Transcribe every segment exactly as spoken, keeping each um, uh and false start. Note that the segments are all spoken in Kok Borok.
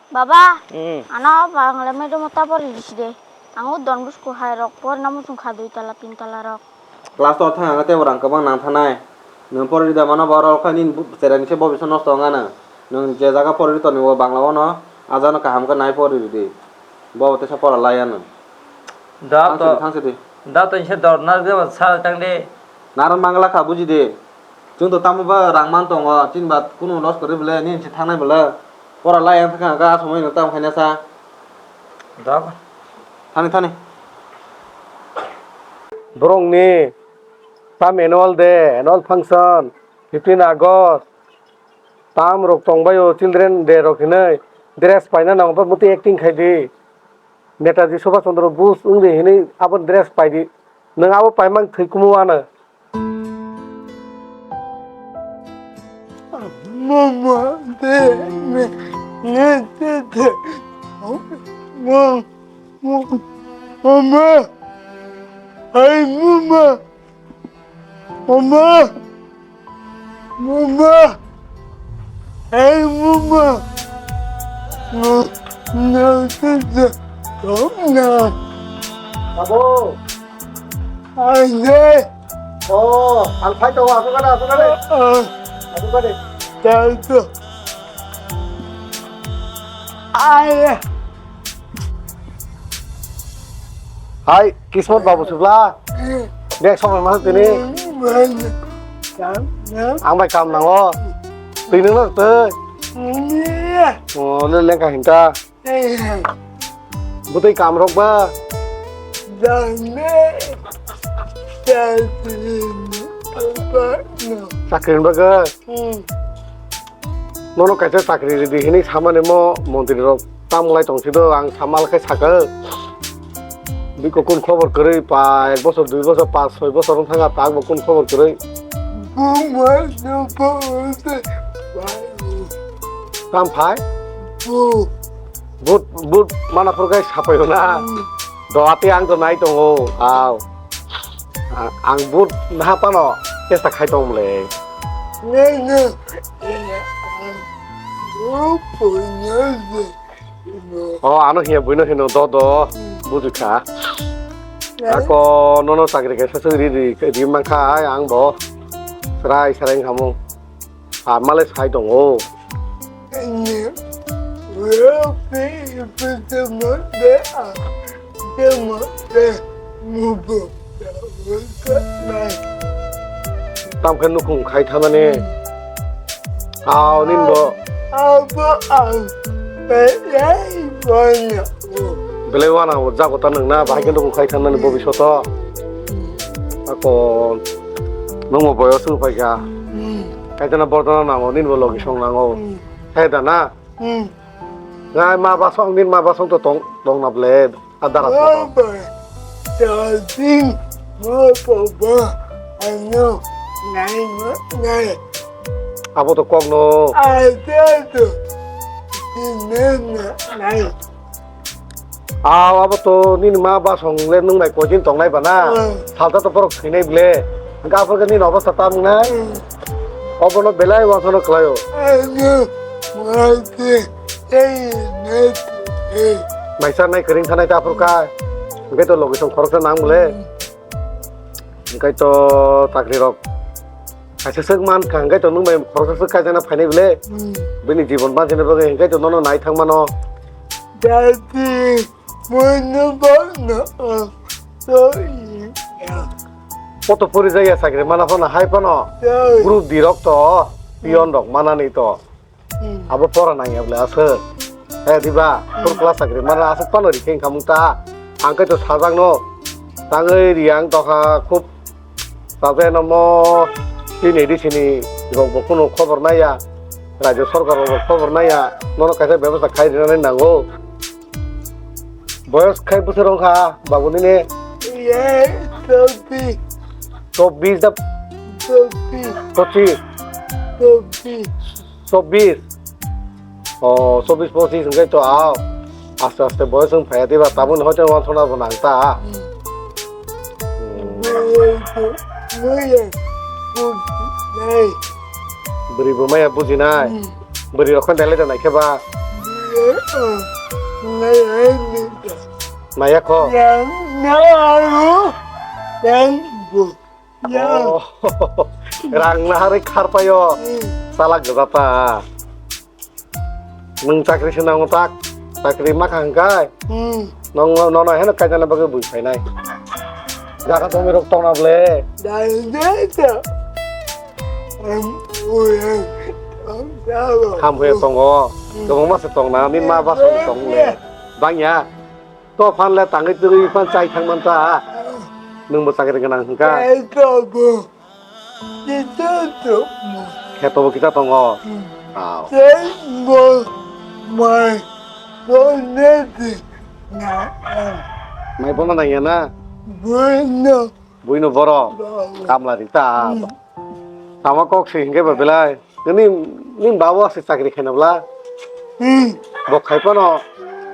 Baba, hmm, ano Bangla medium o ta pori risi de. Ang o Don Bosco hai rok porina muchung kha dui tala, tin tala rok. Class to thang ang tei rang kwbang nang thanai. Nwng pori da mano borok khai nini bu-, cherani se bo bisa nosto wng ano. Nwng je jaga pori toni o Bangla o no, a jagano kaham khe nai pori ridi. Bo teisa pora lai ano. Da to, thang si di. Da to se dor na de sa tang de. Naran Bangla kha buji de. Chwng to tamo ba rang man tongo, chini ba kunu loss kwrwi bwle, nini se thangnai bwle. Pora lai yang thangkha, ga somoi no tamo khaina sa. Da. Thani, thani. Borokni tam annual day, annual function, fifteen August, tam rok tongbaio, children day rok hinwi dress paina nang, obo muti acting khai di. Netaji Subhash Chandra Bose wngdi hinwi abo dress pai di. Nwng abo paimang thwi kumu ano. Mama, de, me, ne, de, de. Mama, mama, mama. Ay, mama. Mama. Mama. Ay, mama. Mama. Abo. Ay, de. Oh, ang phai tongo, asukade, asukade. Ah, ah. Asukade. Taito. Ai. Hai, Kismat babu sibla. Dek, somoi masuk tini. Ang bai kam nango. Tini no te. Oh, le lengka hinta. Butui kamrok ba? Jangme. Chakri ni bagwi? Chakri ni bagwi? Hmm. Nono kaisa chakri ridi hinwi samani mo montri rok tamlai tong sido, ang samal khe sakha. Biko kun khobor kwrwi pa ek bosor, dui bosor, pas, soi bosor wng thangkha, tak bo kun khobor kwrwi. Buma no bo se. Tam phai? Bu. But, but mana phuru kai sapai na. Hmm. Do ati ang to nai tongo. Aw. A-, ang but naha pano testa khai tong mle. Ne, ne. Bu punya se. O, ano hiya buino hino do do. Hmm. Buju kha. Ne? Ako nono chakri kaisa se ri ri ri mankha ai ang bo. Serai serai khamu. Samalai sai tongo. Tamkhe nukhung khai thanani. Aw, ninbo. Abo ang belai wana. Belai wana o jago ta nwng na, bahai khe nukhung khai thanani bobishoto. Ako nwngbo boyos wng phaikha. Hmm. Kaitana bortona nango, ninbo logi song nango. Hmm. Hai da na? Hmm. Ngai ma basong, nin ma basong to tong, tong na ble, adara to. Baba, dajing, mo baba, ano, nai, nai. Abo to kok no. Ada to, nai, nai. Aw, abo to nini ma basong le nwng bai koi din tongnai ba na? Hmm. Salta to borok thwinai ble. Hwnkhe aphuru khe nini obostha ta wngnai? Hmm. Obono belai uansano khlaio. Ano, mate, ei, mate, ei. Maisa nai kwrwng thanai ta aphuru kha. Hwnkhe to logi song khoroksa nang ble. Hmm. Hwnkhe to chakri rok kaisa swk man kha, hwnkhe to nwng bai khoroksa swk kaijakna phainai ble. Hmm. Bini jibon bachina bagwi hwnkhe to nono nai thang mano. Dadi, mono bana, ah, sorry. Poto pori jaya chakri mana phano hai phano. Sorry. Group D rok to, hmm, peon rok manani to. Hmm. Abo pora nangya bole aswk. He diba? Hmm. Full class chakri mana aswk pano rikhe wngkha mungta. Ang khe to sajak no. Tangwi ri ang tokha khub sajak no mo. Chini A D C ni rok bo kunu khobor naiya. Rajyo sorkar rok bo khobor naiya. Nono kaisa bebostha khai rinani nango. Boyos khai bwswk wngkha babu nini? Ye, chobbish. Chobbish da? Chobbish. Pochis? Chobbish. Chobbish? O, chobbish pochis hwnkhe to aw. Aste aste boyos wng phaiya diba, tabukni hoite wansukna bo nang ta. Hmm. Hmm. Bwrwi bo maya bujinai. Hmm. Bwrwi rok khe belai da naikhe ba. Naya kho. Yang naru, yang bu, yang. Oh, rang nahari kharpayo. Hmm. Salak gada ta. Nwng chakri se nango tak, chakri ma kha hwnkhe. Hmm. Nong, nono heno kaijana bagwi bui phainai. Jaga jomai rok tongna ble. Dai dai ta. Hamhuya tongo. Hmm. Kwbangma se tongna, nini ma basa tong le. Bangya. To phan le tangwi twi phan chai thang man ta. Nwng bo chakri gwnang hwnkha. Chai tongo. Kisa tongo. Khe to bo kisa tongo. Hmm. Aw. Chai bo mai bo ne di na. Mai bo na nangya na. Bo no. Buino borok kamla ri ta. Hmm. Tamo kok se hingke ba belai. Nini, nini babo se chakri khaina bla. Hmm. Bo khai phano,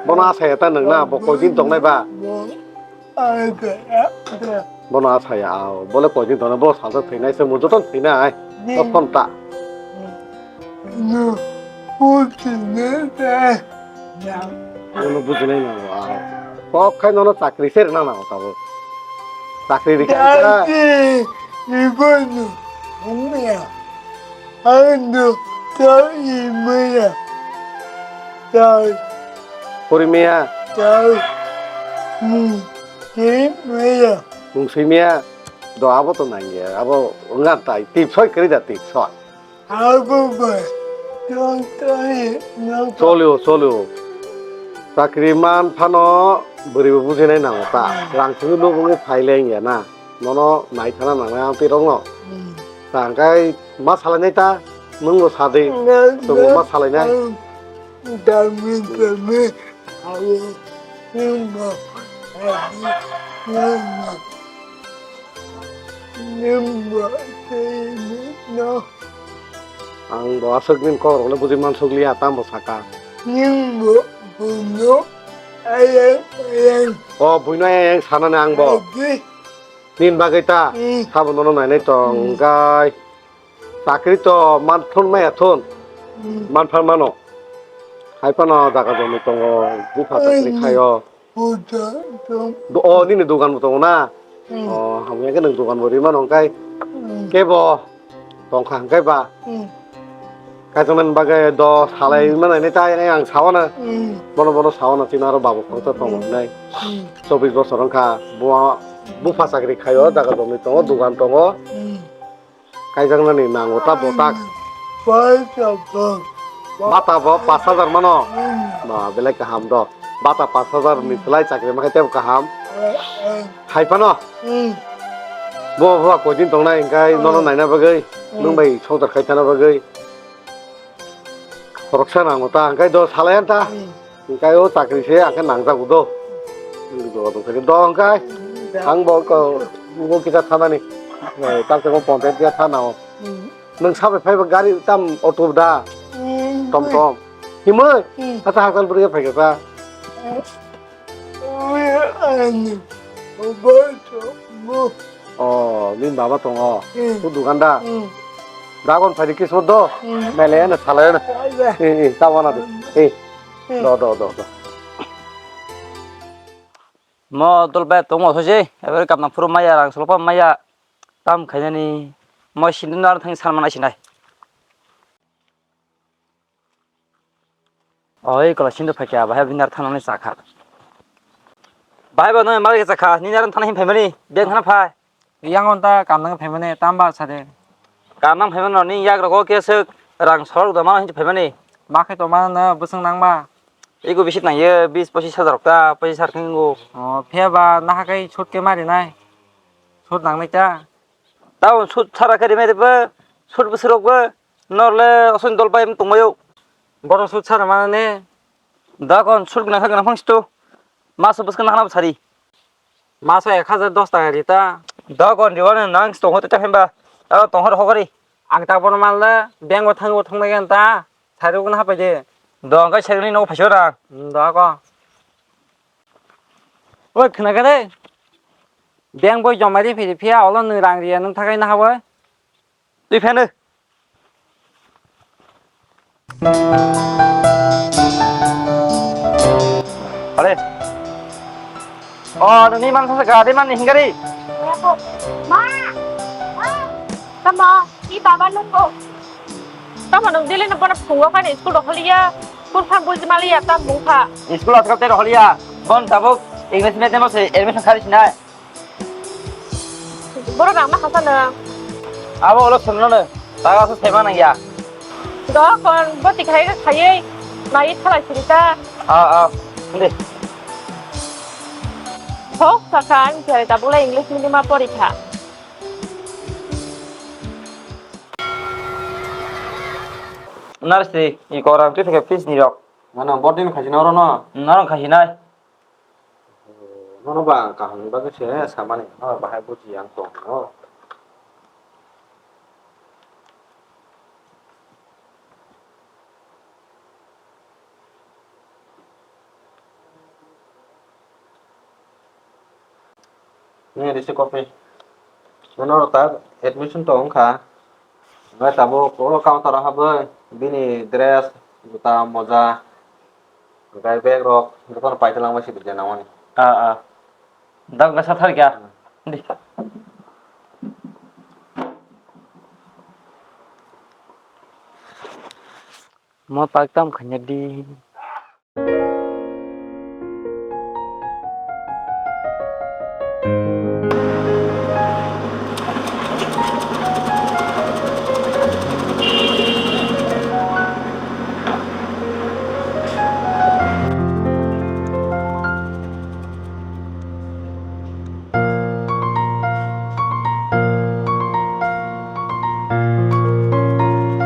bono asaya ta nwng na, bo koi din tongnai ba. Bo, ai de, de. Bono asaya, ao, bole koi din tongnai, bo salsa thwinai se, mo joto thwinai. Hmm. Bo phone ta. Hmm. No, Putin ne de. Nono bujinai nango, ah. Kok khai nono chakri se rwna nango tabuk. Chakri rikha rikha. Dadi, ibono, hamya. Ando, to imaya. Chai. Puri maya. Chai. Mung, si maya. Mung si maya. Do abo to nangya. Abo wngkha tai. Tip soi kwrwi da tip soi. Abo bai, tong tong no. Cholio, cholio. Chakri man phano bwrwi bo bujinai nango ta. Hmm. Rang chini nubungwi phai le wngya na. Nono nai thana nangnai ang tirok no. Hmm. Ta hwnkhe ma salainai ta, nwng bo sa di. Nwng bo ma salainai. Dami dami awo nwng bo sa di, nwng bo. Nwng bo tei no. Ang bo aswk nini kokrokno bujui mansukliya, tamo saka. Nwng bo buino ayang ayang. O buino ayang ayang sanani ang bo. Agi. Nini bagwi ta, hmm, sabo nono nainai tong, hmm, hwnkhe chakri to manphun maya thun, hmm, manphan mano. Hai phano jaga jomwi tongo, bupha chakri khaio. Puja tong. Do-, o, nini dogan bo tongo na? Hmm. O, hamya khe nwng dogan bo rimano hwnkhe. Hmm. Kebo tongkha hwnkhe ba. Hmm. Kaitormani bagwi do salai, hmm, mano hinwi ta yang ang sawana. Hmm. Bono, bono sawana chini aro babu khoroksa tongo, hmm, hinwi. Hmm. Chobbish bosor wngkha, bo, bupha chakri khaio, jaga jomwi tongo, dogan tongo. Hmm. Kaijaknani nango ta botak. Paisa bo. Bata bo pash hajar mano. Hmm. Ba, belai kaham do. Bata pash hajar ni, hmm, slai chakri ma khai tebo kaham. Eh, eh. Hai phano. Hmm. Bo, bo koi din tongnai hwnkhe, hmm, nono naina bagwi, hmm, nwng bai songchar khai thana bagwi. Khoroksa nango ta, hwnkhe do salai ta. Hmm. Hwnkhe o chakri se ang khe nangjago do. Nini doga tong khe do hwnkhe. Hmm. Ang bo ko, bo kisa thanani. Eh, tam se mo ponte dia thana o. Hmm. Nwng sabai phaiba gari tam auto da. Hmm. Tom tom. Himoi? Hmm. Ata hakal bwrwi phai kha ta. Hmm. Ui, ani, obo tongo. Oh, nini baba tongo. Hmm. Tu dukan da. Hmm. Dagon phai di kismot do. Hmm. Mele na salai na. Aja. Eh, eh, ta wana do. Hmm. Eh. Hmm. Do, do, do, do. Mo dol bai tongo sosi. Ebar kapna phuru maya rang solopa maya. Tam khainani. Mo sindin ar thang san mana sinai. Oi, kola sindu phaikha, bahai bini aro thanani chakha. Bahai bo nang mari chakha, nini aro thana hin phaimani, beng thana phai. Yang on ta kam nang phaimani, tam ba sade. Kam nang phaimani, ni yak rogo ke se rang sorok da ma hin phaimani. Ma khai to ma na bwswng nang ma. Ego bisi nang ye, bis pochis hajar ta, pochis hajar khingo. O, phiya ba na hakai sut ke mari nai. Sut nang nai ta. Tao sut sara kari mai de ba, sut bwswrok ba. Norle osoni dol pai tongmaio. Borok sut sara mana ne. Da kon sut gwnang kha gwnang phang situ. Maso bwskang nang bo sari. Maso ek hajar dos taka rita. Da kon riwani nang tongo tei hemba. Aro tonghor hogari. Ang ta bono manle bank o thango thongnai gan ta. Sari gwnang hapai de. Da ang kai sari ni no phaisora. Hmm, da ko. Oi khna kare. Bank boi joma ri phiri phiya olo nung rang riya nung thakai na habai. Twi pheno. Ano ni man sa ka de man ni hingari. Ma! Ma! Tamo, i baba nungo. Tamo nung dili no bono phungo kani school rok holiya. School phang buji maliya tam bung kha. School askal te holiya. Bon tabuk English medium se admission khari sinai. Borok rang ma khasa nang. Abo ulo swngnano, taga se sema nang ya. Do kon bo tikhai kha khayei, mai thalai siri ta. Ah, ah, hindi. Thok sakha ang tikhai tabuk lai English medium a pori kha. Narsi, i korang tu thike fees ni rok. Mano boarding khaji noro no. Norong khaji nai. Nono ba ang kaham ni bagwi se samani, nono bahai buji ang tong no. Ni risi copy. Nono ta admission to wngkha. Ngai tabuk o counter o habwi bini dress, juta, moja. Hwnkhe bag rok jotono paitwlangma sidi je nangmani. Ah, ah. Dak gasa thar kya? Di. Mo tak tam khanya di.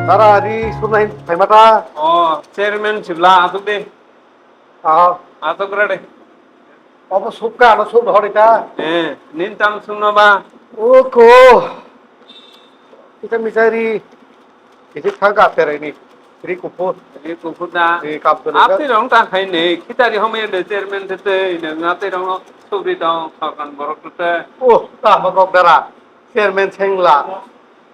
Dara, ri sumna hin phaima ta? O, chairman sibla, asuk de. Aha. Asuk re de. Obo subka, ano sub dhori ta? Eh, nin tam sumna ba? O ko. Kita misari. Isi thangka terai ni. Ri kuphur. Ri kuphur da. Ri kapdolo da. Apni rong ta khai ne. Khitari homai de chairman te te ne ngate rong subri dong sorkan borok te. Oh, ta ma kok dara. Chairman sengla.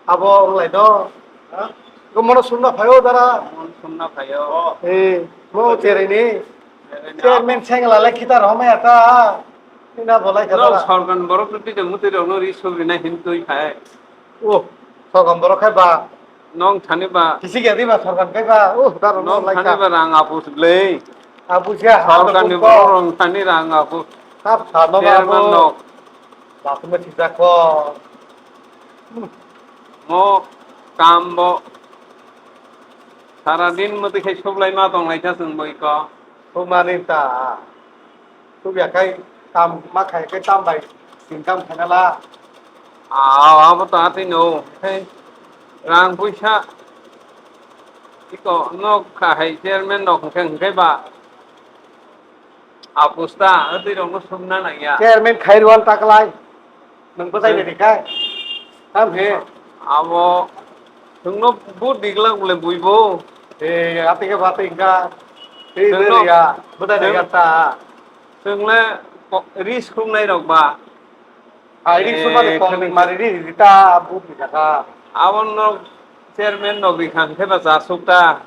Abo wng lai do. Ha? Ko mono sumna phaio dara. Mono sumna phaio. Eh, mo cherai ni. Cherai ni. Chairman sengla le khitar homai ata. Ina bolai kha dara. Sorkan borok tu twi mutwi rok no ri sugri na hin twi khai. Oh, sorkan borok khai ba. Nong thani ba. Kisi ge di ba sorkan khai ba. Oh, dara nong lai kha. Nong thani ba rang apus ble. Apus ya. Sorkan ni borok rong thani rang apus. Tap sa no ba. Chairman nok. Bathroom thijak kho. Mo kam bo sara din motwi khai sublai ma tong lai kha chwng bo iko. Sumani ta. Subya khai kam ma khai khai tam bai income khaina la. Aw, abo to atwi no. Khai rang puisa iko nok kha hai chairman nok hwnkhe hwnkhe ba. Apusta, atwi rokno sumna nangya. Chairman Khairwan taklai. Nwng bwthai ni rikha. Tam he. Abo, nwngno bu diglak bole buibo. Eh, atike bwthai ingka. Eh, chwngno, bwthai ni chwng-, gata. Chwngle ko-, ri sumnai rok ba. Hai ri sumani kong ni mari ri ri ta bu ri ta. Abo nok chairman nok ri khang khe ba cha suk ta.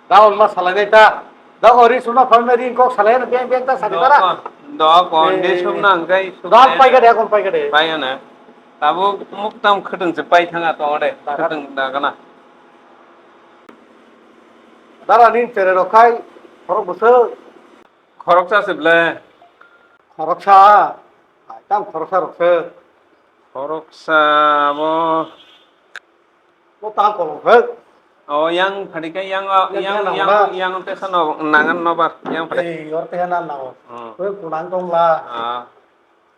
Daon ma salai nai ta. Da ori sumna phang na ri kok salai na beng beng ta sadi bara. Do kon, do kon, de sumna ang kai sumna. Daon pai ga de kon pai ga de. Pai ga na. Tabo muktam khwtwng se pai thanga to ode. Khwtwng da gana. Dara nin chere rok khai khorok bwswk. Khoroksa se ble. Khoroksa. Tam khoroksa rok se. Khoroksa abo. Bo tam kolok he. O yang phadi khe yang, yang, yang, yang, yang tesa no nangan no bar yang phadi. Ei, or tesa nan na o. Hmm. Oi kunang tong la. Ah.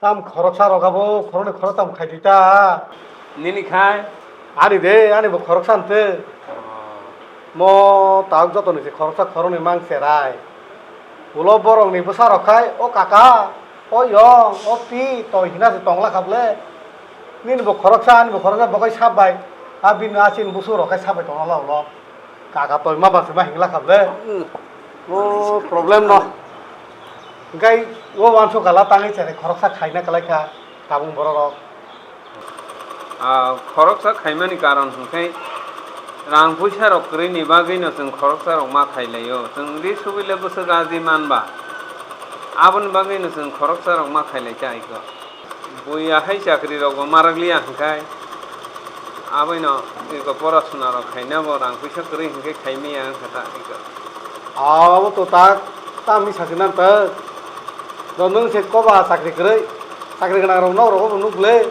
Tam khoroksa rok abo khoroknwi khoroktham khai di ta. Nini khai? Ani de, ani bo khoroksa nte. Oh. Mo tak joto ni se khoroksa khoroknwi mang cherai. Ulo borok ni bwsa rok khai, o kaka, o yong, o pi, to hina se tong la kha ble. Nini bo khoroksa, ani bo khoroksa, bo kai sap bai. A bini a chini busu rok kai sap bai tong la ulo. Kaka toi ma bangsi ma hingla kha ble. Hmm. O problem no. Hingkai o uansuk kala tangwi cherai khoroksa khaina kalai kha tabung borok rok. Ah, khoroksa khaimani karon hwnkhe rang puisa rok kwrwini bagwi no chwng khoroksa rok ma khai laio. Chwng ri sugwi le bwswk aji man ba. Aboni bagwino chwng khoroksa rok ma khailai kha iko. Buya hai chakri rok bo ma rwkliya hwnkhe, aboino iko porasuna rok khaina bo rang puisa kwrwi hwnkhe khaimaya wngkha ta iko. Abo to tak, tamni sakhe nang tak. Do nwng se koba chakri kwrwi, chakri gwnang rok nok rogo bo nukle.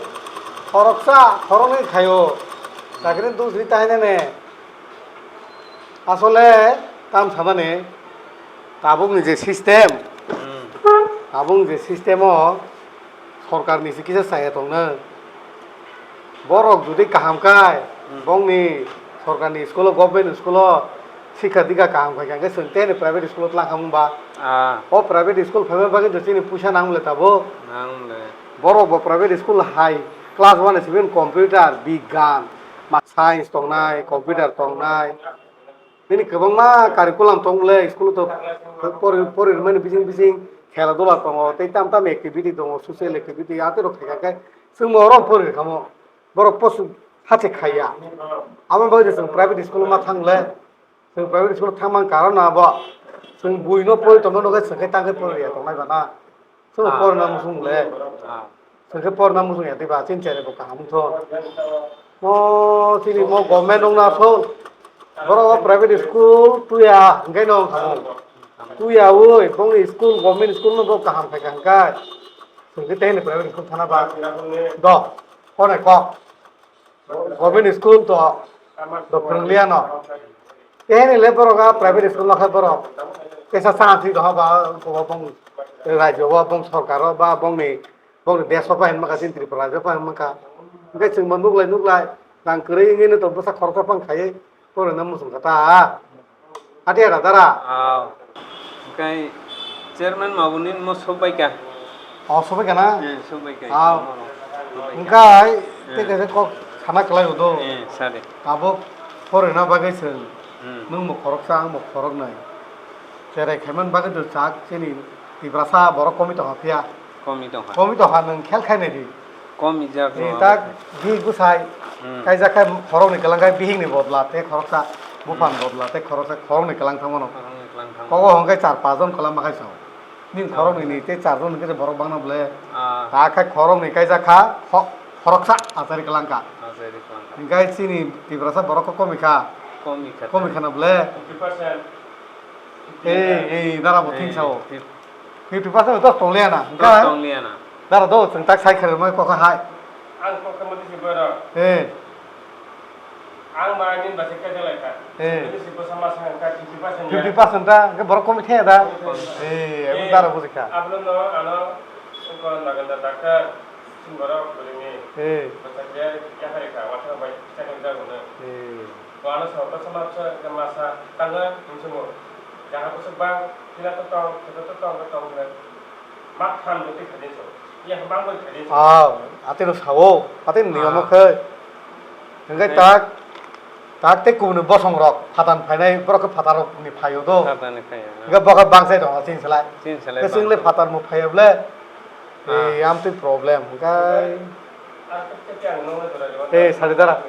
Khoroksa, khoroknwi khaio. Chakri dusri tahinane. Asole tam samani tabukni je system, hmm, tabukni je system o sorkarni se kisa chaya tongnai. Borok jodi kaham khai, hmm, bongni sorkarni school o, government school o sikha dikha kaham khai khe chwng tei private school o tlang kha mung ba? Ah. O private school phaima bagwi to chini puisa nang le tabuk. Nang le. Borok bo private school hai class one ni simi computer, bigyan, ma science tongnai, computer tongnai. Bini kwbangma curriculum tong le, school to pori, pori rwmani bising bising khela dula tongo, tei tam tam activity tongo, social activity, ate rok khaikha khe chwng bo oro pori rwkhamo. Borok post hache khaiya. Amo bagwi chwng private school ma thang le. Chwng private school thangma karon abo. Chwng buino pori tongma nokhe chwng khe tangkhe pori ya tongnai bana. Chwng, ah, porna muchung le. Ah. Chwng khe porna muchung ya diba, chini cherai bo kaham wngtho. Mo chini mo government wngna asol. Borok o private school tuya, hwnkhe no wngkha mo. Tuya oi, bongni school, government school no bo kaham khai kaham khai. Chwng khe tei private school thana ba. Do, kone kok. Government school to, to phwrwngliya no. Tei le borok a private school no khe borok. Tesa sa thwi doha ba, bo bong rajyo bo bong sorkar o ba bongni, bongni desh o pa hinma kha, chini Tripura rajyo pa hinma kha. Hwnkhe chwng bo nuklai nuklai, rang kwrwi wngwi no to bwsa khoroksa phang khaiwi. Porina muchung kha ta. Ati ada dara. Ah. Hwnkhe chairman mabu nini mo sok bai kha. Oh, sok bai kha na? Eh, sok bai kha. Ah. Sok bai kha. Hwnkhe, eh, tei kaisa kok sana kwlai udo. Eh, sadi. Tabuk porina bagwi chwng. Hmm. Nwng bo khoroksa, ang bo khoroknwi. Cherai khaiman bagwi do chak chini Tiprasa borok komi tongkha phiya. Komi tongkha. Komi tongkha, nwng khel khai nai di. Komi jak. Ni no. Tak bihik bwsai. Hmm. Kaijak khai khoroknwi kwlang khai bihikni bodla tei khoroksa, buphang, hmm, bodla tei khoroksa khoroknwi kwlang thangmano. Khoroknwi kwlang thangmano. Kogo hwnkhe char pas jon kwlang ma khai sao. Nini khoroknwi ni tei char jon hwnkhe borok bangna ble. Ah. Ta khai khoroknwi kaijak kha, kho-, khoroksa achari kwlang kha. Achari kwlang kha. Hwnkhe chini Tiprasa borok kho komi kha. Komi kha. Komi khana ble. Fifty percent. Ei, ei, dara bo thik sao. Ei, fifty percent dos tong liya na. Dos tong liya na. Dara do, chwng tak sai khe mai kokha hai. Ang kokha mati si boro. Eh. Ang ba ni ba se kete lai ka. Eh. Ni si bosa ma sa ka fifty percent ya. Fifty percent ta, ke borok komi the da. Komi the. Eh, eh, dara buji kha. Ablo no ano ko naganda doctor sing borok buri ni. Eh. Bosa ke ya hari ka, wata bai chakri da guna. Eh. Wano sa, wata sama sa, ke masa tanga, hinsumo. Jaga kusuk bang, kila to tong, kito to tong, to tong, Mak tham jotwi khaidi so. Iya bang bai khaidi so. Ah, atino sao, atino niyamo khai. Hwnkhe tak, tak tei kubuni bosong rok phatan phainai borok khe phatar rok ni phaio do. Phatar ni phaio, ah. Hwnkhe bokhe bangsai tongo chini slai. Chini slai. Hwnkhe chwng le bangsai. Phatar mu phaio ble. Ah. Eh, amtwi problem hwnkhe. Eh, sari dara.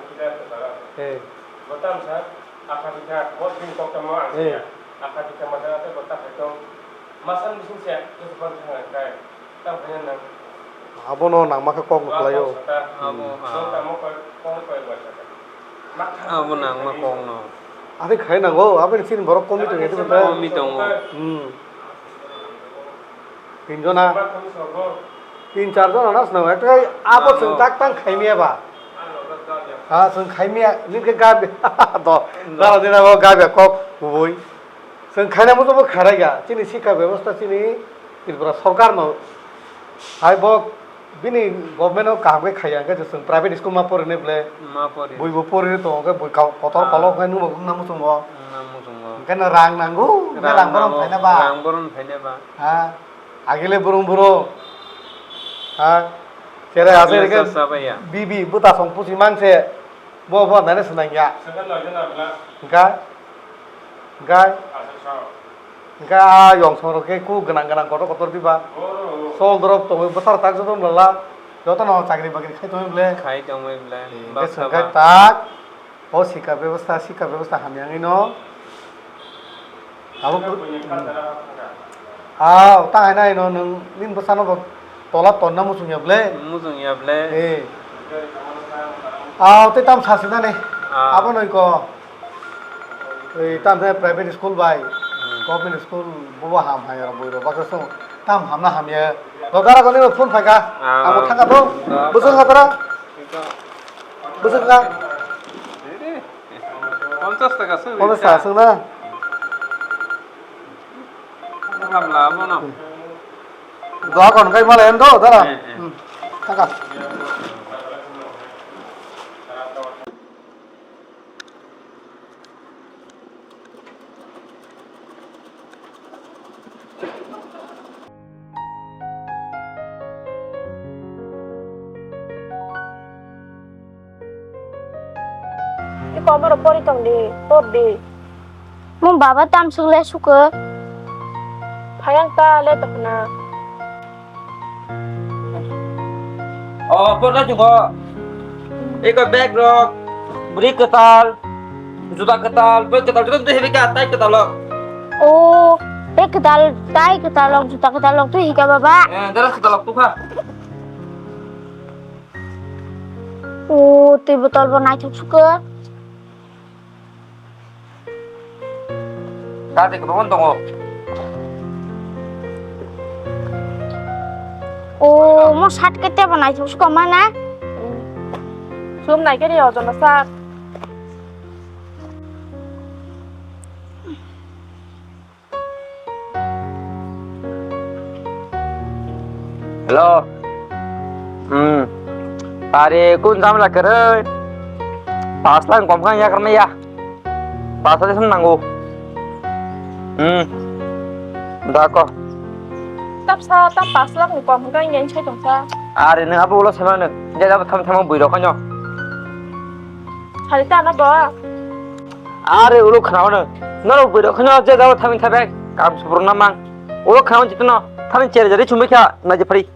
Eh. Bo tamsa, akha bikha, bo bini koktwma ang siya. Eh. Akha bikha masa ate bo takhai tong. Masa ni bising siya, jesu ban thang ang kai. Tang phai nang. Abono nangma khe kok no khlaio. Abo, hmm. Ah. Tong tamo koi, kong koi bo sa. Abo nangma kok no. Ate khai nango, abo ni chini borok komi tong ya, komi tongo. Hmm. Tinjona. Tin char jona na swnam. Ekta abo chwng tak tang khaimya ba. Ha, chwng khaimya, nini khe gabi. Do, dara dina bo gabi kok kubui. Chwng khaina muchungbo kharai ga. Chini sikha bebosta chini Tripura sorkar no. Hai bo bini government o kaham khe khaiya, hwnkhe chwng private school ma porinai ble. Ma pori. Bui bo porinai tongo, hwnkhe bui kotor kolok khe nungma wngna muchungo. Wngna muchungo. Hwnkhe no rang nango, hwnkhe rang borom phaina ba. Rang borom phaina ba. Ha. Agile burung burung. Ha? Cherai agile asai rege sa, sa baiya. Bibi buta song pusi mangse. Bo bo nane senang ya. Hingka? Hingka? Hingka a yong song rok ke ku gwnang gwnang kotor kotor diba. Sol drop tongwi bwsar tak joto mlala. Joto no chakri bakri khai tongwi ble. Khai tongwi ble. Hingke sengkai tak. O sikha bebosta, sikha bebosta hamya wngwi no. Abo ku-, hmm. Aw, ta hai nai no nwng nini bwsano bo tola tonna muchung ya ble? Muchung ya ble? Eh. Aw, tei tam sasi nani. Ah. Abo noi ko. Ei tam se private school bai. Hmm. Government school bo bo ham hai ro boi ro baksa song. Tam ham na ham ya. Do dara ko ni phone phai ka. Ah. Abo thang ka do. Ah. Bwswk ka dara? Bwswk ka? Ponchas taka se. Ponchas taka se na. Hamla abono. Doa kon kai mala endo dara. Eh, eh. Hmm. Taka. Iko borok pori tong di, por di. Mo baba tam suk le suko. Phayang ta le tokna. O, por da jugo. Iko bag rok, bri kwtal, juta kwtal, bag kwtal, juta juta hebi ka, tai kwtal rok. O, bag kwtal, tai kwtal rok, juta kwtal rok, tu hika baba. Eh, dara kwtal rok tu kha. O, twi botol bo naithok suko. Kati kwbangma tongo. O, mo shirt kete bo naithok suko mana. Sum nai khe ri ojono sak. Hello. Hmm. Are kun jam la kere. Pas lang kom kan ya karena ya. Pas aja senang go. Hmm. Da ko. Tap sa tap pas lang kom kan yang chai tong sa. Are nang abu ulo sama nang. Dia dapat tham tham bui rok kanyo. Hari ta na ba. Are ulo khnaono. Norok bwrwi kheno je jagao thaming thabek kam subrung na mang. Ulo khnaono jitono thaming chere jari chumui kha naji phari.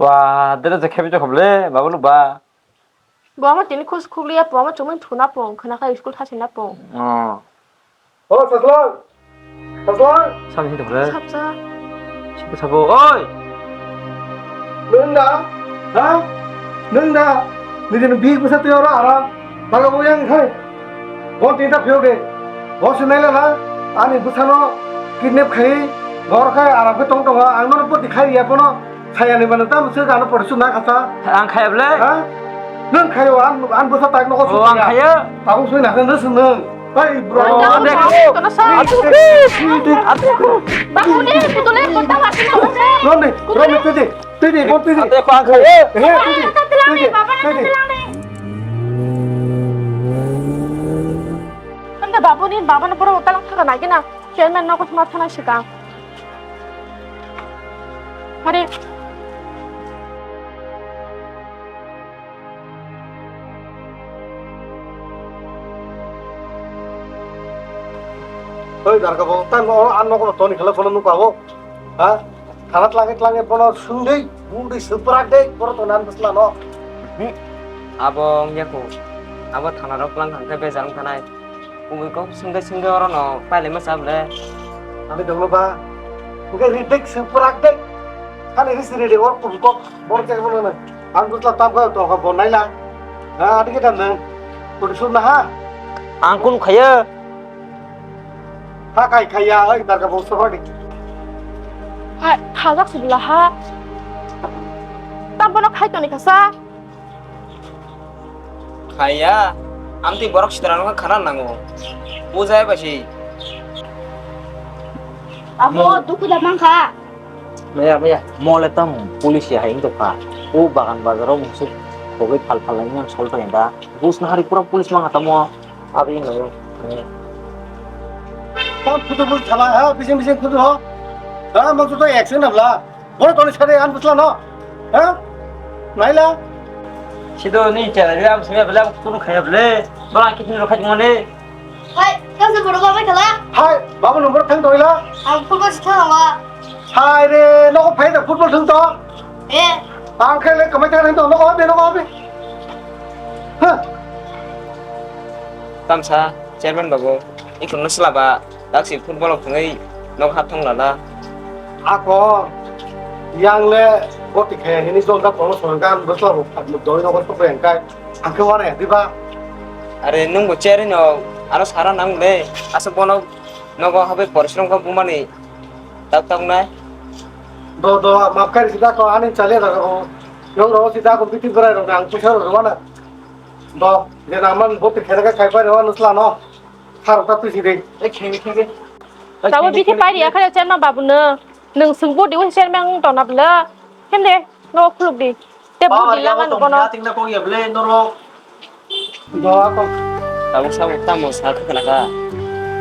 Wa, dere je khebi jokhob le, babu lu ba. Bo ama tini khus khukliya, bo ama chumui thuna pung, khna kha school thasi na pung. Oh. O Saslang! Saslang! Sab hinto bre. Sab sa. Sabo sabo. Oi! Nwng da? Ha? Nwng da? Nini big bwsa twi oro aram. Baga bo yang khai. Bo tinta phiyok de. Bo se naila na. Ani bwsano kidnap khai. Bor khai aram khe tong tongo. Ang nono poti khai ya pono. Khayani mano tamo se gano pore suna kasa. Ang khaya ble? Ha? Nwng khayo, ang, ang bwsa tak nogo. Oh, ang khaya. Tabuk sui nakhe nwng swng nwng. Hai, bro. Oh, ang dekho. Kono sa. Atu. Atu. Babu ni putule kota wati na. Roni, roni, tui di, tui di, tui di. Ate ko ang khaya. Eh, tui di, tui di, tui di. Anda babu ni baba na pura kalang thaka na gina. Chairman nogo sma thana sikang. Hari. Oi, darga bo, tang mo, an nogo toni khala kono nuka bo. Ha? Thana tlange tlange bono sungdei, bungdei, suprak dei, boro to nan bwsla no. Hmm. Abo wngya ko. Abo thana rok lang thang khe bejar wng thanai. Kubui kok swngde swngde oro no pailai ma chap le. Ani dongno ba. Hwnkhe ri dek se pwrak dek. Ani ri siri de or kubui kok bor jek bono na. Ang butla tam kha to kha bon naila. Ha, adi ke tam nang. Kudu sur na ha. Ang kun khaya. Ha kai khaya, oi darga bo so hodi. Ha, khajak sibla ha. Tam bono khai toni khasa. Khaya, amtwi borok sitra no khana nango. Bujai ba si. Abo, hmm, duku da mangkha. Maya, maya. Mole tam police ya haing tokha. O bagan bazaro mungsu bogoi phal phal lainani sol thangya da. Bus na hari pura police mangkha tamo. Abi no. Tam phutu bus thala ha, bising bising phutu ho. Da mangsu to action abla. Boro toni sade an bwsla no? Ha? Naila? Sido ni chela ri am sumya bela kunu khaya bele. Bala kitni ro khaj mone. Hai, kam se boro babai khala? Hai, babu number thang toila? Ang football se thang wa. Hai re, no ko phai da football thang to. Eh. Ang khe le kamai thang to, no ko be, no ko be. Ha. Tamsa, chairman babu, ikhun no slaba. Taksi football rok thangwi nok hap thang lala. Ako yang le boti khe hini jol da kono song gan bwsla bo doi nogo sok yang kai ang khe wana ya diba. Are nung bo cherry no aro sara nang le aswk bono nogo habai porishrom kha bumani tak tak nai. Do do map kari sida ko ani chale da ko. Yong ro sida ko biti berai ro ang pusa ro wana. Do je naman boti khe ga kai pai ro wana sla no. Thar ta tu si de. Tabo bithi pai riya kha chen ma babu no. Nwng swngbo di wng chen mang tona bla. Hem de no khuluk di. Te bu di lama no bono. Ting na kong ya ble no ro. Do ko. Tabo sabo tamo sa kha na ka.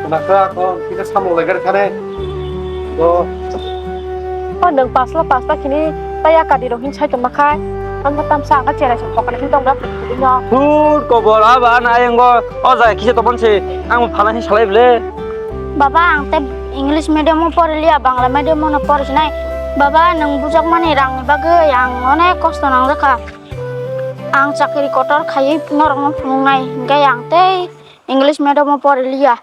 Na ka ko kita samo le gar khane. Do. O nwng pasla pasla khini taya kadi rok hin sai tongma khai. Ang tamsa ang cherai sa phokana hin tong bla. Thut kobor aba na ayango o jai kisa topon se ang phala hin salai ble. Baba, ang te English medium o pori liya, Bangla medium o no pori sinai. Baba, nwng bujak mani rang ni bagwi ang onek kosto nang jakha. Ang chakri kotor khaiwi norok no phunuk nai, hinkhe ang tei English medium o pori liya.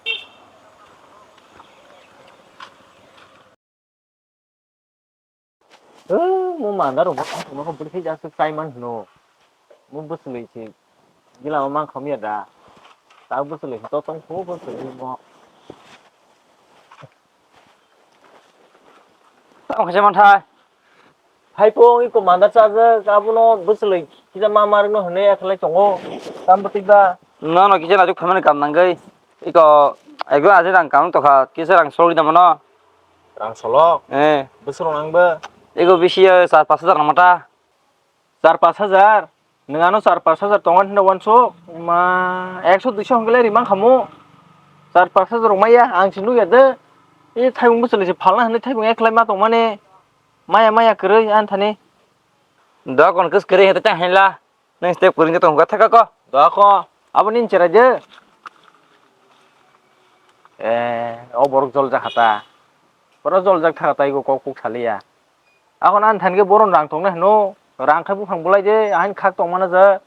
Mo mandar rok bo tongma kho bwrwi khe jak chai man hino. Mo bwswlwi se gila ma mang kham ya da. Ta bwswlwi to tong kho bwswlwi mo. Tamo khe man thai. Hai po iko mandar cha jak abono bwswlwi kisa ma mar no hwnwi akhlai tongo. Tam bwtwi ba. No no kisa najuk phaimani kam nangwi. Iko ekdom aje rang kam tokha kisa rang soli da mano. Rang solok? Eh. Bwswk rang nang ba? Ego bisi ya char pash hajar nang mata. Char pash hajar? Nwng ano char pash hajar tongan hinda wansuk? Ma, ekso duiso hwnkhe le rimang khamu. Char pash hajar rok maya, ang se nukya de. E thaibung bwswlwi se phalna hinwi thaibung eklai ma tongmani. Maya maya kwrwi ani thani. Dokon kwswk kwrwi hinwi ta hinla. Nang step kwrwngsa tong hwnka thaka ko. Doko, abo nini cherai de. Eh, o borok joljak hata. Pura joljak thaka taigo kok kuk saliya. Akon ani thanke boron rang tongnai hwno. Rang khai buphang bulai de, ahin khak tongmana ja.